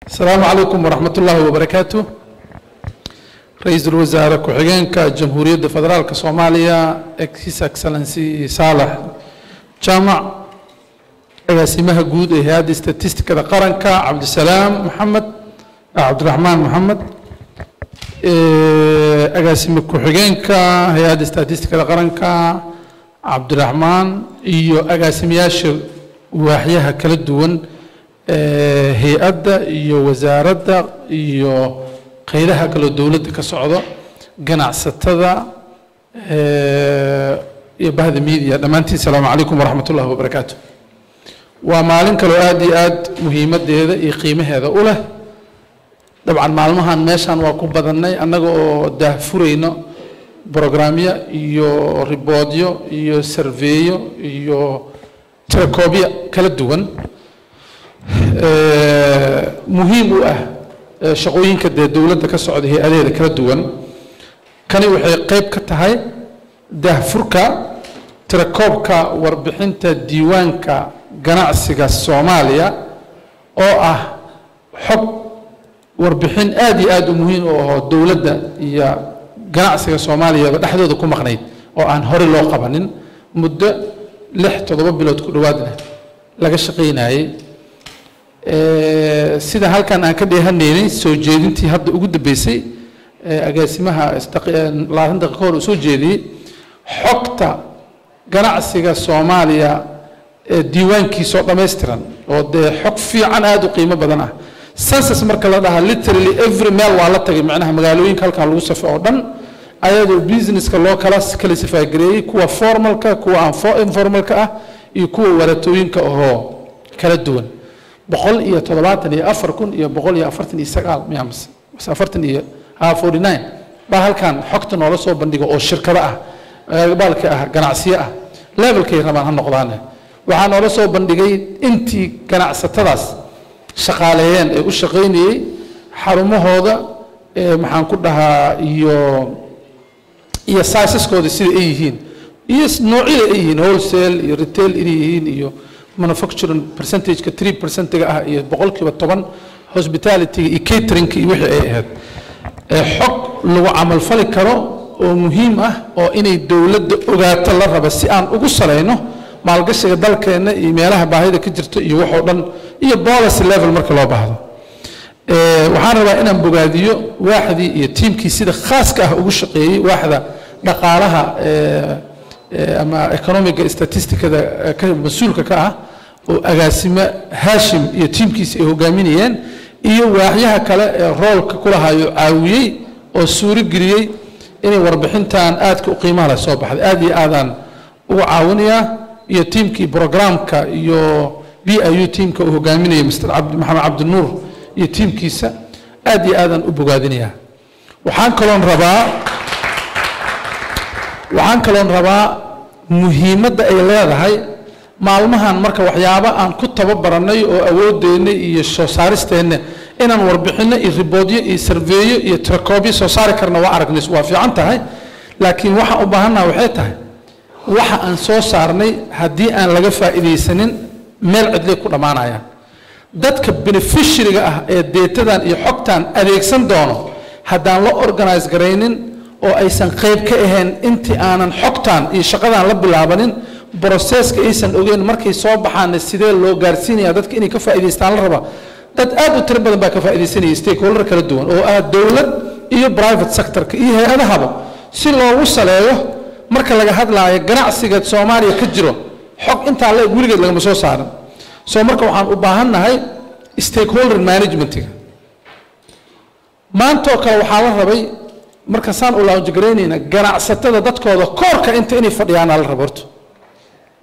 Asalaamu calaykum waraxmat ullaahi wabarakaatu. Ra-iisul wasaare ku-xigeenka Jamhuuriyadda Federaalka Soomaaliya, His Excellency Saalax Jaamac, agaasimaha guud ee hay-adda statistikada qaranka Cabdisalaam Maxamed Cabdiraxmaan Maxamed, agaasime ku-xigeenka hay-adda statistikada qaranka Cabdiraxmaan iyo agaasimayaasha waaxyaha kala duwan hay-adda iyo wasaaradda iyo qeydaha kaloo dowladda ka socdo, ganacsatada iyo bahda media dhammaantiin, asalaamu calaykum waraxmat ullahi wabarakaatu. Waa maalin kaloo aada iyo aad muhiimaddeeda iyo qiimaheeda u leh. Dabcan maalmahan meeshan waa ku badannay annaga oo daahfurayno programyo iyo riboodyo iyo surveyo iyo tirakoobyo kala duwan, muhiim u ah shaqooyinka dee dowladda ka socda hay-adaheeda kala duwan. Kani waxay qayb ka tahay daahfurka tirakoobka warbixinta diiwaanka ganacsiga Soomaaliya, oo ah xog warbixin aada iyo aada u muhiim u aho dowladda iyo ganacsiga Soomaaliyaba dhexdooda ku maqnayd oo aan horey loo qabanin, muddo 6 7 bilood ku dhowaadna laga shaqaynayey. Sida halkan aan ka dheehanaynay soo jeedintii hadda ugu dambeysay agaasimaha 20 daqiiqo hor uu soo jeediyey, xogta ganacsiga Soomaaliya ee diiwaankiisoo dhammaystiran oo dee xog fiican aada u qiimo badan ah. Census marka la dhaha, literally every meel waa la tagay, macnaha magaalooyinka halkan lagu safo oo dhan, ayadoo businesska loo kala classify gareeyey, kuwa formalka, kuwa aan informalka ah iyo kuwa waratooyinka ahoo kala duwan. 174,149 miya mise afartan iyo ha 49 baa halkan xogta noola soo bandhigo oo shirkado ah, baalka ah, ganacsiyo ah, levelkay rabaan ha noqdaane. Waxaa noola soo bandhigay intii ganacsatadaas shaqaaleeyeen ee u shaqaynayey, xarumahooda, maxaan ku dhahaa, iyo sizeeskooda sida ay yihiin iyo noocyada ay yihiin, wholesale iyo retail inay yihiin, iyo manufacturing percentageka 3 percentiga ah iyo 10%, hospitality-ga iyo cateringka iyo wixii ay ahayd. Xog lagu camalfali karo oo muhiim ah oo inay dowladda ogaato la raba si aan ugu salayno maalgashiga dalkeenna iyo meelaha baahida ka jirto iyo waxoo dhan iyo policy level marka loo baahdo. Waxaan rabaa inaan bogaadiyo waaxdii iyo tiimkii sida khaaska ah ugu shaqeeyey, waaxda dhaqaalaha ama economiga statisticada mas-uulka ka ah oo agaasime Haashim iyo tiimkiisa ay hogaaminayeen, iyo waaxyaha kale ee roolka kulahayo caawiyey oo suuro geliyey inay warbixintan aadka u qiimaha leh soo baxday. Aad iyo aadaan ugu caawinayaa, iyo tiimkii programka iyo BIU tiimka uu hogaaminayay Mr Cabdi Maxamed Cabdinuur iyo tiimkiisa, aad iyo aadaan u bogaadinayaa. Waxaan kaloon rabaa muhiimadda ay leedahay maalmahan marka waxyaabo aan ku tababarannay oo awooddeenna iyo soo saaristeenna inaan warbixinno iyo riboodyo iyo surveyo iyo tirakoobyo soo saari karna waa aragnay, waa fiican tahay, laakiin waxaan u baahannaha waxay tahay waxa aan soo saarnay haddii aan laga faa'iidaysanin meel cidlay ku dhammaanayaan. Dadka beneficiaryga ah ee datadan iyo xogtan adeegsan doono haddaan la organize garaynin oo aysan qayb ka ahayn intii aanan xogtan iyo shaqadan la bilaabanin, processka aysan ogeyn, markay soo baxaana sidee loo gaarsiinaya dadka inay ka faa'iidaystaan la rabaa? Dad aad u tiro badan baa ka faa'iidaysanaya, stakeholder kala duwan oo ah dowlad iyo private sectorka iyo hay-adahaba, si loogu saleeyo marka laga hadlaayo ganacsiga Soomaaliya ka jiro. Xog intaa la eg weligeed lagama soo saarin. Soo marka waxaan u baahannahay stakeholder managementiga. Maantoo kale waxaa la rabay marka saan u launch garaynayna ganacsatada dadkooda koorka inta inay fadhiyaana la rabo horto,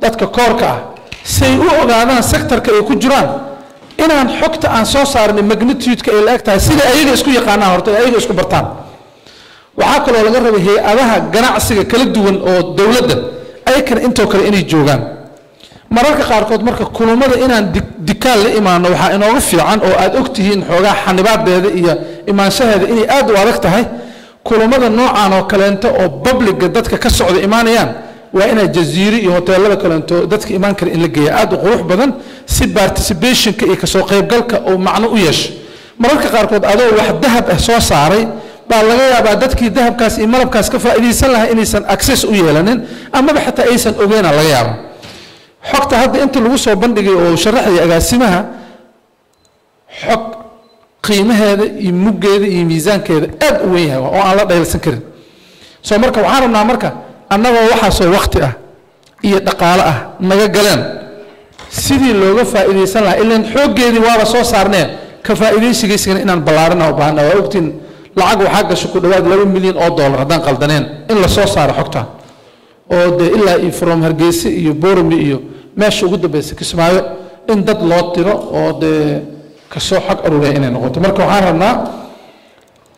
dadka koorka ah, say u ogaadaan sectorka ay ku jiraan inaan xogta aan soo saarnay magnitude-ka ay la eg tahay, sida ayaga isku yaqaanaan horta ay ayaga isku bartaan. Waxaa kaloo laga rabay hay-adaha ganacsiga kala duwan oo dowladda ayakana intoo kale inay joogaan mararka qaarkood. Marka kulamada inaan dikaan la imaano waxaa inooga fiican oo aad og tihiin xoogaa xanibaadeeda iyo imaanshaheeda inay aad u adag tahay. Kulamada noocan oo kaleento oo publicga dadka ka socda imaanayaan waa inaa jaziiro iyo hoteelada kaleento dadka imaan kara in la geeya aad u qurux badan, si participationka iyo kasoo qaybgalka uu macno u yeesho. Mararka qaarkood adoo wax dahab ah soo saaray baa laga yaabaa dadkii dahabkaas iyo malabkaas ka faa'iidaysan lahaa inaysan access u yeelanin, amaba xitaa aysan ogeena laga yaaba. Xogta hadda inta lagu soo bandhigay oo sharaxaya agaasimaha, xog qiimaheeda iyo muggeeda iyo miisaankeeda aad u weyn yahay oo aan la dhaylsan karin. Soo marka waxaan rabnaa marka annagoo waxaasoo waqti ah iyo dhaqaale ah naga galeen sidii looga faa'iidaysan lahaa, ilaan xooggeedii waaba soo saarnee, ka faa'iidaysigiisana inaan ballaarina u baahana. Waa ogtiin lacag waxaa gasho ku dhowaad $2 milyan haddaan qaldaneen in la soo saaro xogta, oo dee ilaa iyo from Hargeysa iyo Borome iyo meesha ugu dambaysa Kismaayo in dad loo diro oo dee kasoo xog aruuriya inay noqoto. Marka waxaan rabnaa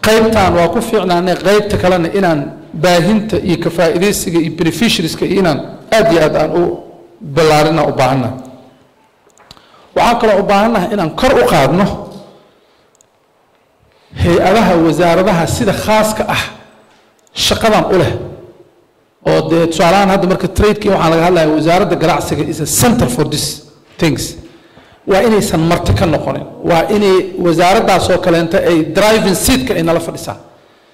qaybtan waa ku fiicnaanay, qaybta kalena inaan baahinta iyo ka faa'iidaysiga iyo beneficiarieska iyo inaan aad iyo aad aan u ballaarina u baahannahay. Waxaan kaloo u baahannahay inaan kor u qaadno hay-adaha wasaaradaha sida khaaska ah shaqadan u leh, oo dee tusaalahaan hadda marka tradeki waxaan laga hadlaya, wasaaradda ganacsiga is a center for this things. Waa inaysan marti ka noqonin, waa inay wasaaraddaas oo kaleenta ay driving seatka ay nala fadhisaa.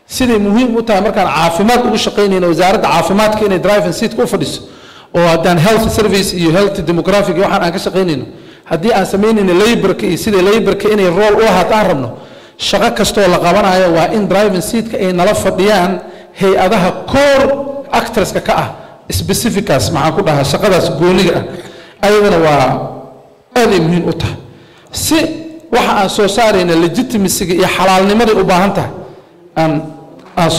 Siday muhiim u tahay markaan caafimaad ugu shaqaynayno wasaaradda caafimaadka inay driving seatka u fadhiso, oo haddaan health service iyo health demographic iyo waxaan aan ka shaqaynayno, haddii aan samaynayno laborka iyo sidai laborka inay role u ahaato aan rabno, shaqo kastoo la qabanayo waa in driving seatka ay nala fadhiyaan hay-adaha core actorska ka ah specificas, maxaan ku dhahaa, shaqadaas gooniga ah. Ayadana waa aaday muhiim u tahay si waxa aan soo saarayna legitimacyga iyo xalaalnimaday u baahan tahay aan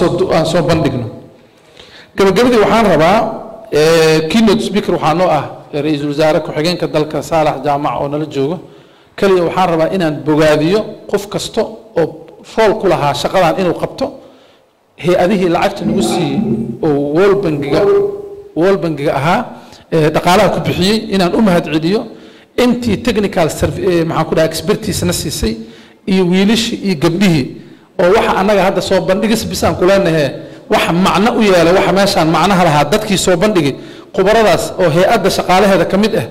soo bandhigno. Gabagabadii waxaan rabaa, keynote speaker waxaa noo ah ra-iisul wasaare ku-xigeenka dalka Saalax Jaamac oo nala joogo. Keliya waxaan rabaa inaan bogaadiyo qof kasta oo role ku lahaa shaqadan inuu qabto, hay-adihii lacagta nagu siiyey oo World Bankiga ahaa dhaqaalaha ku bixiyey inaan u mahad celiyo, intii technical maxaan ku dhaha expertise na siisay, iyo wiilashii iyo gabdhihii oo waxa annaga hadda soo bandhigis bisaan ku leenahe waxa macno u yeelay, waxa meeshaan macnaha lahaa dadkii soo bandhigay, khubaradaas oo hay-adda shaqaalaheeda ka mid ah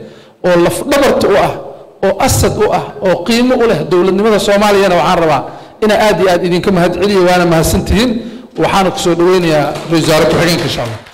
oo lafdhabarta u ah oo asad u ah oo qiimo u leh dowladnimada Soomaaliyana, waxaan rabaa inaa aad iyo aad idinka mahad celiyo. Waana mahadsantihiin. Waxaana kusoo dhaweynayaa ra-isul wasaare ku-xigeenka, insha Allah.